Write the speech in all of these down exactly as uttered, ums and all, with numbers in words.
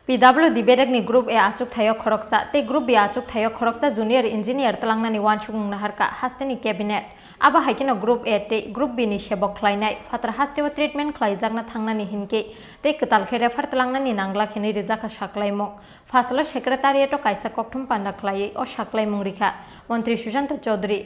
P W D bedekni Group A achukthaio khoroksa tei Group B achukthaio khoroksa junior engineer twlangnani uansukmung naharkha hasteni cabinet. Abo hai kheno Group A tei Group B ni sebok khlainai phatar hasteo treatment khlaijakna thangnani hinkhe tei kwtal khe refer twlangnani nangla khenwi rijakha saklaimung. Phasalo secretariat-o kaisa kokthum panda khlaiwi o saklaimung rikha Montri Sushanta Chowdhury.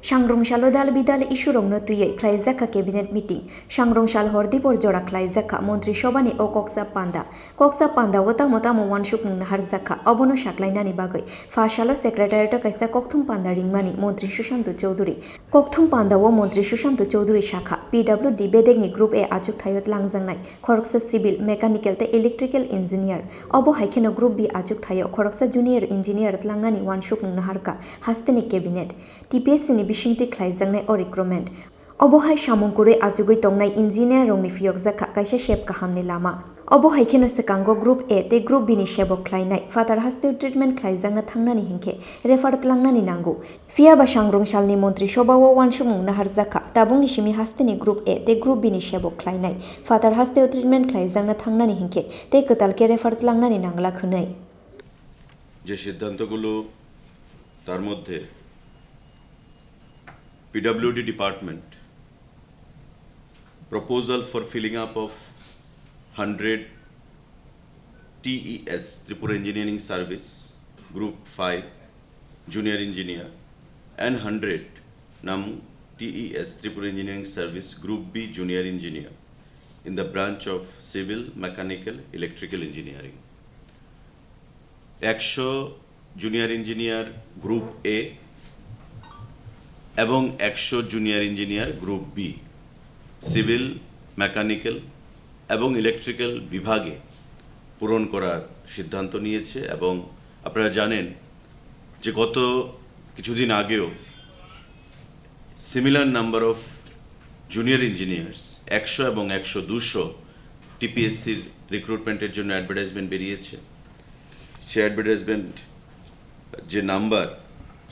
Sangrong salo dal bidal issue rokno twiwi khlaijak kha cabinet meeting. Sangrong sal hor dibor jora khlaijak kha Montri Sobhani o koksa panda. Koksa panda o tamo tamo uansukmung naharjak kha, obono saklainani bagwi pha salo secretariat o kaisa kokthum panda ringmani Montri Sushanta Chowdhury. Kokthum panda o Montri Sushanta Chowdhury sakha, P W D bedekni Group A achukthaio tlangjaknai khoroksa civil, mechanical tei electrical engineer. Obo hai kheno Group B achukthaio khoroksa junior engineer tlangnani uansukmung naharkha hasteni cabinet. T P S C ni bisingtwi khlaijaknai o recruitment. Obo hai samung kwrwi achugwi tongnai engineer rokni phiyokjak kha kaisa sep kahamni lama. Obo hai kheno swkango Group A tei Group B ni sebok khlainai phatar hasteo treatment khlaijakna thangnani hinkhe refer tlangnani nango. Phiya ba sangrong salni Montri Sobha o uansukmung naharjak kha, tabukni simi hasteni Group A tei Group B ni sebok khlainai phatar hasteo treatment khlaijakna thangnani hinkhe tei kwtal khe refer tlangnani nangla hwnwi. যে সিদ্ধান্তগুলো, তার মধ্যে P W D department, proposal for filling up of hundred T E S, Tripura Engineering Service, Group five, Junior Engineer, and hundred nam T E S, Tripura Engineering Service, Group B, Junior Engineer, in the branch of Civil, Mechanical, Electrical Engineering. একশো junior engineer group A এবং একশো junior engineer group B civil, mechanical এবং electrical বিভাগে পূরণ করার সিদ্ধান্ত নিয়েছে। এবং আপনারা জানেন যে গত কিছুদিন আগেও similar number of junior engineers, একশো এবং একশো, দুশো টিপিএসসির রিক্রুটমেন্টের জন্য অ্যাডভার্টাইজমেন্ট বেরিয়েছে। সে অ্যাডভার্টাইজমেন্ট যে নাম্বার,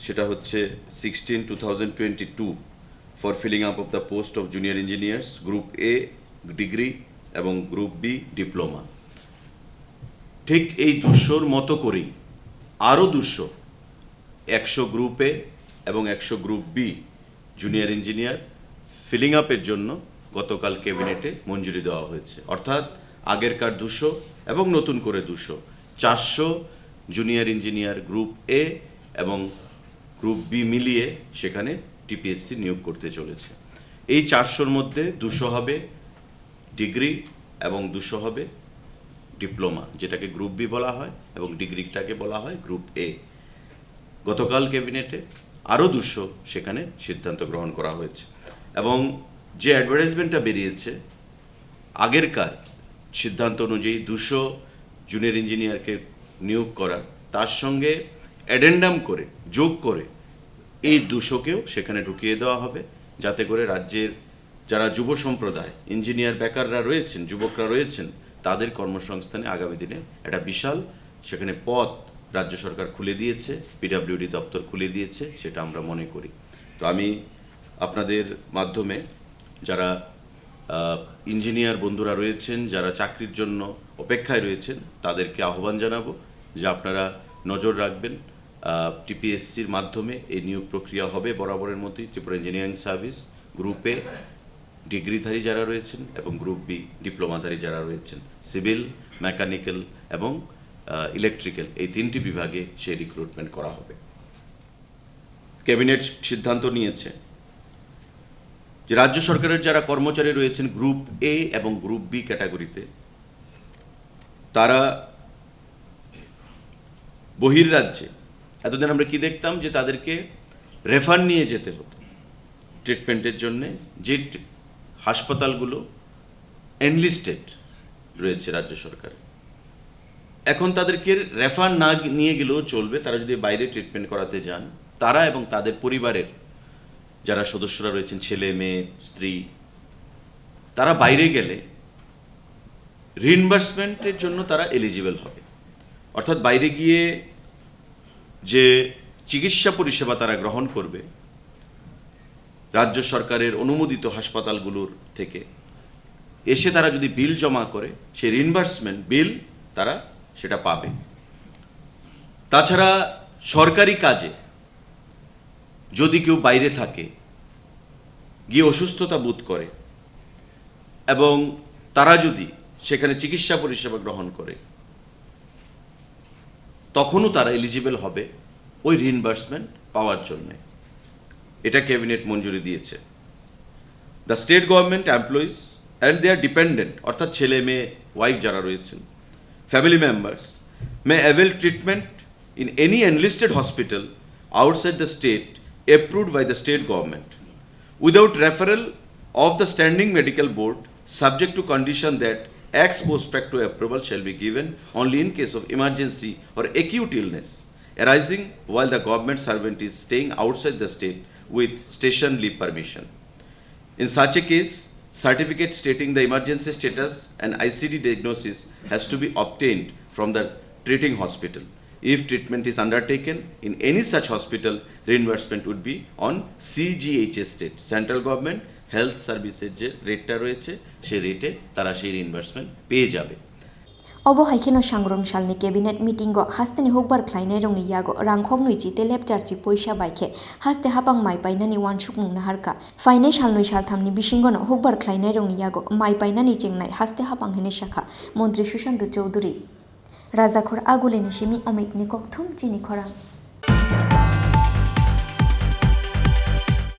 সেটা হচ্ছে sixteen two thousand twenty two for filling up of the post of junior engineers, group A degree এবং গ্রুপ বি ডিপ্লোমা। ঠিক এই দুশোর মতো করেই আরও দুশো, একশো গ্রুপ এ এবং একশো group B junior engineer filling আপের জন্য গতকাল ক্যাবিনেটে মঞ্জুরি দেওয়া হয়েছে। অর্থাৎ আগেরকার দুশো এবং নতুন করে দুশো, চারশো জুনিয়র ইঞ্জিনিয়ার গ্রুপ এ এবং গ্রুপ বি মিলিয়ে সেখানে টিপিএসসি নিয়োগ করতে চলেছে। এই চারশোর মধ্যে দুশো হবে ডিগ্রি এবং দুশো হবে ডিপ্লোমা, যেটাকে গ্রুপ বি বলা হয়, এবং ডিগ্রিটাকে বলা হয় গ্রুপ এ। গতকাল ক্যাবিনেটে আরও দুশো সেখানে সিদ্ধান্ত গ্রহণ করা হয়েছে। এবং যে অ্যাডভার্টাইজমেন্টটা বেরিয়েছে, আগেরকার সিদ্ধান্ত অনুযায়ী দুশো জুনিয়র ইঞ্জিনিয়ারকে নিয়োগ করা, তার সঙ্গে অ্যাডেন্ডাম করে, যোগ করে এই দুশোকেও সেখানে ঢুকিয়ে দেওয়া হবে, যাতে করে রাজ্যের যারা যুব সম্প্রদায়, ইঞ্জিনিয়ার বেকাররা রয়েছেন, যুবকরা রয়েছেন, তাদের কর্মসংস্থানে আগামী দিনে একটা বিশাল সেখানে পথ রাজ্য সরকার খুলে দিয়েছে, পিডাব্লিউডি দপ্তর খুলে দিয়েছে, সেটা আমরা মনে করি। তো আমি আপনাদের মাধ্যমে যারা, আহ, ইঞ্জিনিয়ার বন্ধুরা রয়েছেন, যারা চাকরির জন্য অপেক্ষায় রয়েছেন, তাদেরকে আহ্বান জানাবো যে আপনারা নজর রাখবেন, আহ, টিপিএসসির মাধ্যমে এই নিয়োগ প্রক্রিয়া হবে বরাবরের মতোই। ত্রিপুরা ইঞ্জিনিয়ারিং সার্ভিস গ্রুপ এ ডিগ্রিধারী যারা রয়েছেন এবং গ্রুপ বি ডিপ্লোমাধারী যারা রয়েছেন, সিভিল, মেকানিক্যাল এবং, আহ, ইলেকট্রিক্যাল, এই তিনটি বিভাগে সেই রিক্রুটমেন্ট করা হবে। ক্যাবিনেট সিদ্ধান্ত নিয়েছে যে রাজ্য সরকারের যারা কর্মচারী রয়েছেন গ্রুপ এ এবং গ্রুপ বি ক্যাটাগরিতে, তারা বহির রাজ্যে, এতদিন আমরা কি দেখতাম যে তাদেরকে রেফার নিয়ে যেতে হতো ট্রিটমেন্টের জন্যে, যে ট-, হাসপাতালগুলো এনলিস্টেড রয়েছে রাজ্য সরকারের। এখন তাদেরকে রেফার না গি-, নিয়ে গেলেও চলবে, তারা যদি বাইরে ট্রিটমেন্ট করাতে যান, তারা এবং তাদের পরিবারের যারা সদস্যরা রয়েছেন, ছেলে, মেয়ে, স্ত্রী, তারা বাইরে গেলে রিইম্বার্সমেন্টের জন্য তারা এলিজিবল হবে। অর্থাৎ বাইরে গিয়ে যে চিকিৎসা পরিষেবা তারা গ্রহণ করবে রাজ্য সরকারের অনুমোদিত হাসপাতালগুলোর থেকে, এসে তারা যদি বিল জমা করে, সেই রিইম্বার্সমেন্ট বিল তারা সেটা পাবে। তাছাড়া সরকারি কাজে যদি কেউ বাইরে থাকে, গিয়ে অসুস্থতা বোধ করে এবং তারা যদি সেখানে চিকিৎসা পরিষেবা গ্রহণ করে, তখনও তারা এলিজিবল হবে ওই রিইম্বার্সমেন্ট পাওয়ার জন্য। এটা ক্যাবিনেট মঞ্জুরি দিয়েছে। The state government employees and their dependent, অর্থাৎ ছেলে মেয়ে, ওয়াইফ যারা রয়েছেন, family members may avail treatment in any enlisted hospital outside the state approved by the state government without referral of the standing medical board, subject to condition that ex post facto approval shall be given only in case of emergency or acute illness arising while the government servant is staying outside the state with station leave permission. In such a case, certificate stating the emergency status and I C D diagnosis has to be obtained from the treating hospital. If treatment is undertaken in any such hospital, reimbursement would be on C G H S rate, central government health সার্ভিসের যে রেটটা রয়েছে, সেই রেটে তারা সেই রিইম্বার্সমেন্ট পেয়ে যাবে। Obo hai kheno sangrong salni cabinet meeting-o hasteni hukbar khlainairokni yago rangkhoknwi chi tei lepchar chi poisa bai khe haste hapang mai painani uansukmung naharkha. Phainai salnwi salthamni bisingono hukbar khlainairokni yago mai painani chengnai haste hapang hinwi sakha Montri Sushanta Chowdhury. Rajakhor Agulini simi Omikni kokthum chini khorang.